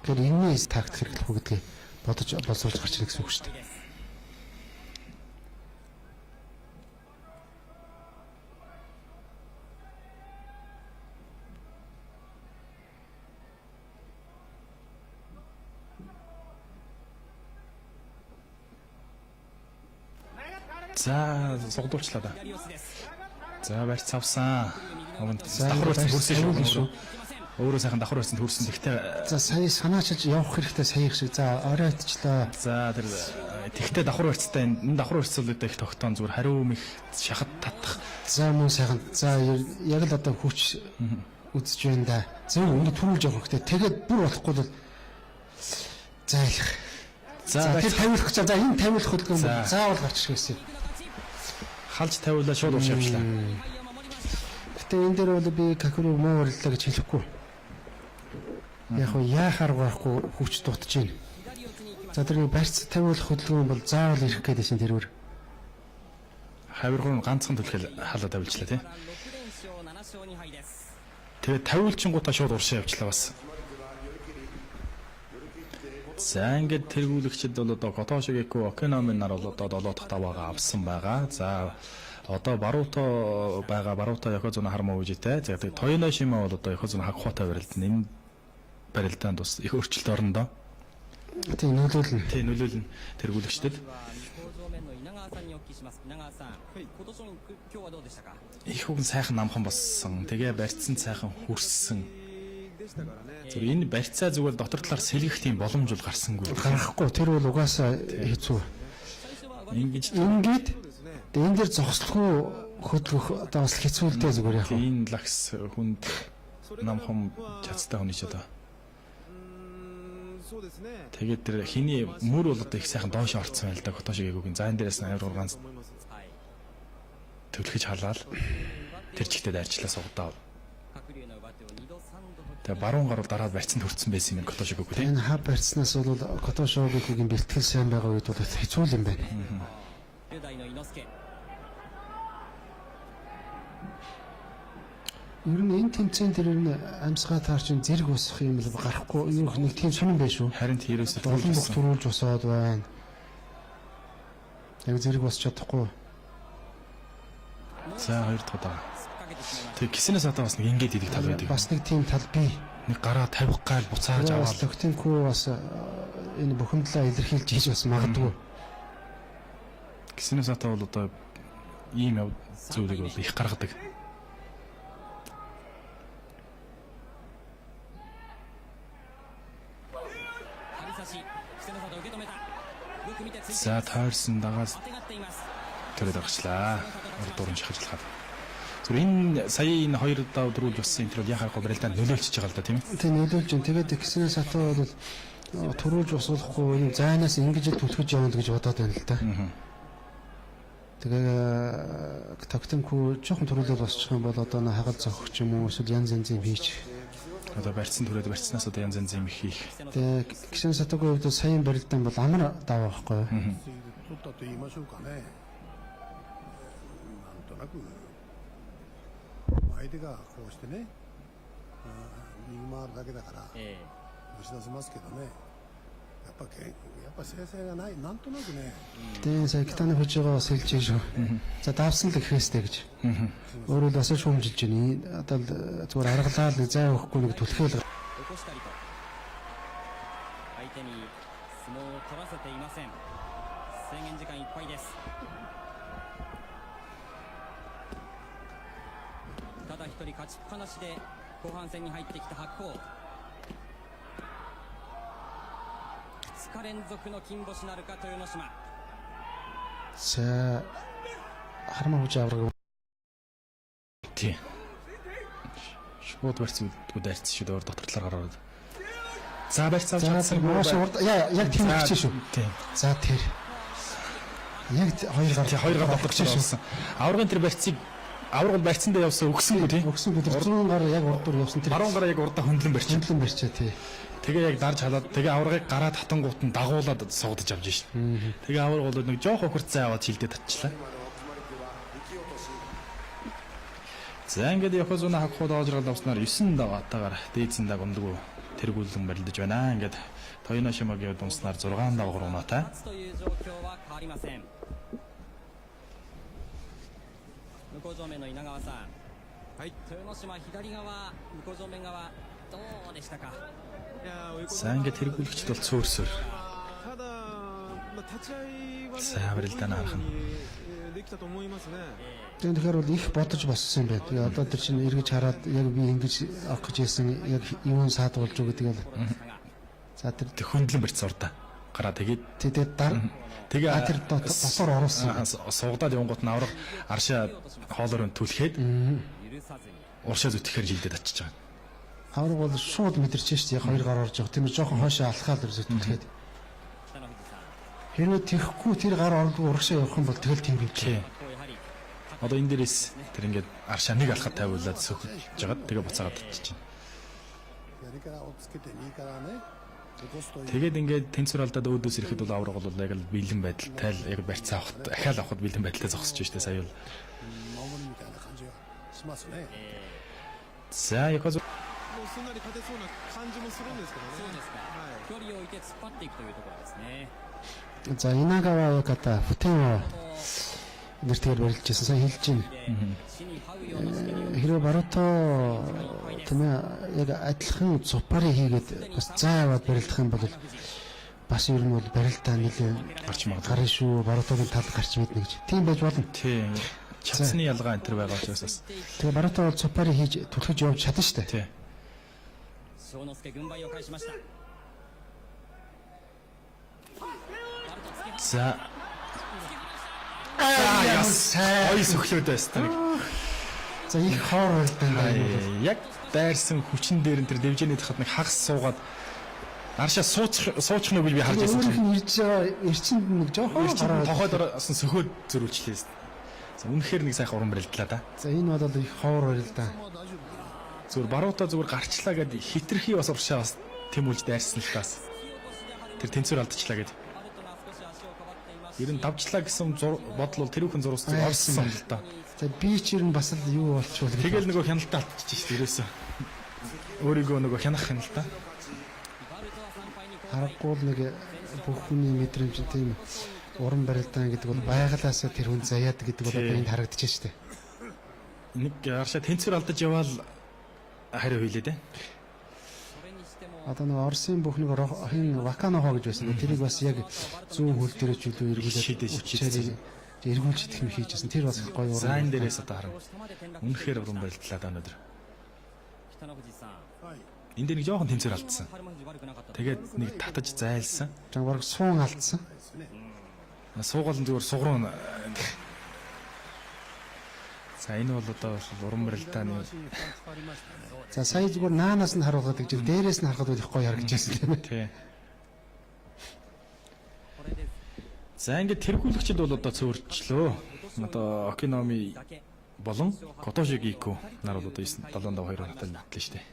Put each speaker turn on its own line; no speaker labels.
Тэгэхээр энэний тактик хэрэглэх үү гэдгийг бодож боловсруулж гарч ирэх гэсэн үг шүү дээ.
За сугдуулчлаа да. За барьц авсан.
За,
Давхар барьц
барьц
хөрсөн шүү.
тавиулна шүү.
Өөрөө сайхан давхар барьцанд хөрсөн. Тэгтээ
За сая санаачилж явах хэрэгтэй саях шиг. За оройтчлаа.
за тэр тэгтээ давхар барьцтай энэ давхар барьцлуудаа их тогтоон зүгээр хариу мэх шахат татах.
За мөн сайхан. За яг л одоо хүч үзэж байна да. Зөв ингэ түрүүлж явах хэрэгтэй. Тэгээд бүр болохгүй бол зайлах.
За
За тэр тавиулах гэж. За энэ тавиулах хөдөлгөөн
За.
заавал гарч ирэх гэсэн.
Халж тавиулаа шууд урш явчлаа.
Гэтэ энэ дээр бол би Какуру муу уриллаа гэж хэлэхгүй. Яг уу яах арга байхгүй хүч дутж байна. За тэр нэг барьц тавиулах хөдөлгөөн бол заавал ирэх гээд байсан тэрвэр.
Хавиргуун ганцхан түлхэл халаа тавилчлаа тий. Тэгээд тавиулчингуудаа шууд уршаа явчлаа бас. За ингээд тэргүүлэгчд бол одоо Котошигеку Окинами нар бол одоо 7 дахь даваагаа авсан байгаа. За одоо Баруто байгаа. Баруто Ёкозуна Хармаужитэй. За тэгээд Тоёношима бол одоо Ёкозуна Хакухатай барилдана. Энэ барилдаанд бас их өөрчлөлт орно доо.
Тийм нөлөөлнө.
Тий нөлөөлнө тэргүүлэгчдэд. Их хүн сайхан намхан болсон. Тэгээ барьцсан сайхан хүрсэн. Зүгээр энэ барьцаа зүгээр дотор талаар сэлгэх тийм боломж бол гарсангүй.
Гарахгүй тэр бол угаасаа хэцүү.
Ингэж
Ингээд энэ дэр зогслохгүй хөдөлгөх одоо бас хэцүү л дээ зүгээр яг.
энэ лагс хүнд намхан чадтай хүн ч одоо. Тэгээд тэр хиний мөр бол одоо их сайхан доош орцсон байл да Котошиг эгүүгийн. За энэ дээрээс нь авир ганц түлхэж халаал тэр чигтээ дайрчлаа сугдаа. Тэгээ баруун гар бол дараад барьцанд хүрсэн байсан юм Котошиг эгүү тийм.
Энэ хав барьцнаас бол Котошогийн бэлтгэл сайн байгаа үед бол хэцүү юм байна. Ер нь энэ тэмцээн дээр ер нь амьсгаа таарчин зэрэг босох юм л гарахгүй юу нэг тийм сонин байх шүү.
Харин тэрөөс
Олон бүх төрүүлж босоод байна. Яг зэрэг босч чадахгүй.
За хоёр дахь удаа. Тэг гиснээс одоо бас нэг ингэж идэг тал байдаг.
Бас нэг тийм тал бий.
Нэг гараа тавих гайл буцааж
Бас
аваад
Логтенко бас энэ бухимдлаа илэрхийлж хийж бас магадгүй.
гиснээс одоо бол одоо ийм яв зүйлийг бол их гаргадаг. За тойрсон дагаас төрөд гарчлаа. Урд дуран шахажлахад. Зүгээр энэ сая энэ хоёр дав дөрүүл болсон энэ төр бол яхаа барилдаа нөлөөлчихөж байгаа л да тийм ээ.
Тийм нөлөөлж байна. Тэгээд гиснээс сатуу бол төрүүлж босуулахгүй юм зайнаас ингэж л түлхэж явна гэж бодоод байна л да. Тэгээ Тогтенко жоохон төрүүлэл босчих юм бол одоо нэ хагалт зохих ч юм уу эсвэл янз янзын хийж.
Одоо барьцсан түрээд барьцнаас одоо янз янзын юм хийх.
Тэгээ гисэн сатуугийн хувьд саяын барилдаан бол амар даваа байхгүй юу?
取ったと言いましょうかね。なんとなく相手がこうしてね、右回るだけだから押し出せますけどね。やっぱけやっぱ先制がないなんとなくね。
Тэгээ сая Китаны хужигаа бас хэлж шүү. За давсан л гэхээстэй гэж. Өөрөөр бас шүүмжилж байна. Одоо л зүгээр аргалаа л зай өгөхгүй нэг түлхээл
起こしたりと相手に相撲を取らせていません。制限時間いっぱいです。ただ一人勝ちっぱなしで後半戦に入ってきた白鵬。2日連続の金星なるか豊ノ島。
За хармаа хужи авраг.
Тий. Шууд барьцсан үдгүүд арьцсан шүү дээ өөр дотор талаар гараад. За барьцсан авч
За
чадсан.
маш урд яа яг тийм гэж шүү.
Тий.
За тэр. Яг хоёр гар
Тий хоёр гар дотор
шүү.
явсан. Аврагын тэр барьцыг авраг бол барьцсан дээр явсан өгсөнгүү тий.
Өгсөн бид 100 гар яг урд дур явсан тэр.
Баруун гараа яг урдаа хөндлөн барьчих.
Хөндлөн барьчаа тий.
Тэгээ яг дарж халаад тэгээ аврагыг гараа татангуут нь дагуулад сугдаж авч шин. Тэгээ авраг бол нэг жоох хөхөрцөн аваад шилдэ татчлаа. За ингээд Ёкозуна хагхууд оожрол авснаар 9 даваатаагаар дээдсэн даг ундаггүй тэргүүлэн барилдаж байна. Ингээд Тоёношимагийн унснаар 6-3 оноотой.
勝つという状況は変わりません。向こう正面の稲川さん、
はい、
豊ノ島左側、向こう正面側どうでしたか。
いやー追い込
За ингээд тэргүүлэгчд бол цөөрсөр.
ただ、まあ、立ち合いはね、
За барилдаа харах нь.
できたと思いますね。
Тэгэхээр бол их бодож боссон юм байна. Тэгээ одоо тэр чинь эргэж хараад яг би ингэж авах гэж байсан яг юун саадуулж үү гэдэг бол. За тэр
Тэг хөндлөн барьц урдаа. Гараа тэгээд
тэгээд дар
тэгээ
тэр дотор оруулсан.
Суугдаад явангууд нь авраг аршаа хоолоор нь түлхээд
許さずに
уршаа зүтгэхээр шилдээд очиж байгаа.
Авраг бол шууд мэдэрч шээ яг хоёр гар орж байгаа. Тийм ээ жоохон хойшоо алхаал ерөөсөө түлхээд.
北の富士さん、
Хэрвээ тэхгүй тэр гар орлого урагшаа явах юм бол тэгэл тэнгэрч.
Тий.
こうやはり
Одоо энэ дээрээс тэр ингээд аршаа нэг алхаад тавиулаад сөхөж жагаад тэгээ буцаагаад татчих чинь.
左から押っつけて右からね起こすという
Тэгээд ингээд тэнцвэр алдаад өөдөөс ирэхэд бол авраг бол яг л бэлэн байдалтай л яг барьцаа авахд ахаал авахд бэлэн байдалтай зогсож штэ сая бол.
守りみたいな感じがしますね。
За Якозу
もうすんなり勝てそうな感じもするんですけどね。
そうですか、
はい
距離を置いて突っ張っていくというところですね。
За Инагава Яката Футева нэртэйгээр барилж байсан. Сайн хэлж байна.
で地に這うような仕切りを
Хэрвээ Баруто тийм ээ яг адилхан цупари хийгээд бас зай аваад барилдах юм бол бас ер нь бол барилдаа нэлээ
гарч магадгүй.
гарна шүү. Барутогийн тал гарч мэднэ гэж. Тийм байж болно.
Тий. Чадсны ялгаа энэ төр байгаа учраас бас.
Тэгээ Баруто бол цупари хийж түлхэж явж чадна шүү дээ.
Тий.
庄之助軍配を返しました。バルト突き放
За
Аа
яс гоё сөхлөөд байсан нэг.
За их хоор барилдаа юм байна.
Яг дайрсан хүчин дээр энэ төр дэвжээний тахад нэг хагас суугаад аршаа суучих суучих нүг би харж байсан.
Өөрийнх нь ирж байгаа эрчинд нэг жоохон гараад
Тохойд орсон сөхөөд зөрүүлчлээ. За үнэхээр нэг сайхан уран барилдлаа да.
За энэ бол их хоор барилдаа.
Зүгээр баруутаа зүгээр гарчлаа гэд хитрхи бас уршаа бас тэмүүлж дайрсан л таас. Тэр тэнцвэр алдчихлаа гэд.
バルトが少し足をかばっています。
Ер нь давчлаа гэсэн бодол бол тэрүүхэн зурус орсон л да.
За би ч ер нь бас л юу болчихвол гэж.
Тэгэл нөгөө хяналтаа алдчихж шүү дээ ерөөсөө. Өөрийгөө нөгөө хянах хяналтаа.
バルトは3敗に後退。
Харахгүй л нэг бүх хүний мэдрэмж тийм уран барилдаан гэдэг бол байгалаасаа тэр хүн заяад гэдэг бол одоо энд харагдаж шүү дээ.
Нэг аршаа тэнцвэр алдаж яваал хариу хийлээ дээ.
それにしても
Одоо нэг Оросын бүх нэг хин Ваканохо гэж байсан. Тэрийг бас яг зүүн хөл дээр ч үлээ эргүүлээд
Шидэж,
үчээрээ эргүүлж идэх юм хийж байсан. Тэр бас их гоё
За
уран.
энэ дээрээс одоо харав.
下まで転落
Үнэхээр уран барилдлаа да өнөөдөр.
北の富士さん、
はい。
Энэ дээр нэг жоохон тэнцвэр алдсан.
春馬富士悪くなかった。
Тэгээд нэг татаж зайлсан.
Жан бараг суун алдсан.
ですね。
Суугаал нь зүгээр сугруу. За энэ бол одоо уран барилдааны
足に負担かかりましたね。
За сая зүгээр наанаас нь харуулгаад гэж дээрээс нь харахад бол их гоё харагдаж байсан тийм ээ.
тий.
これで
За ингээд тэргүүлэгчд бол одоо цөөрчлөө. Одоо Окиноми
だけ
болон Котоши Гику нар бол одоо 9 7 5 2 хатал мэтлээ шүү дээ.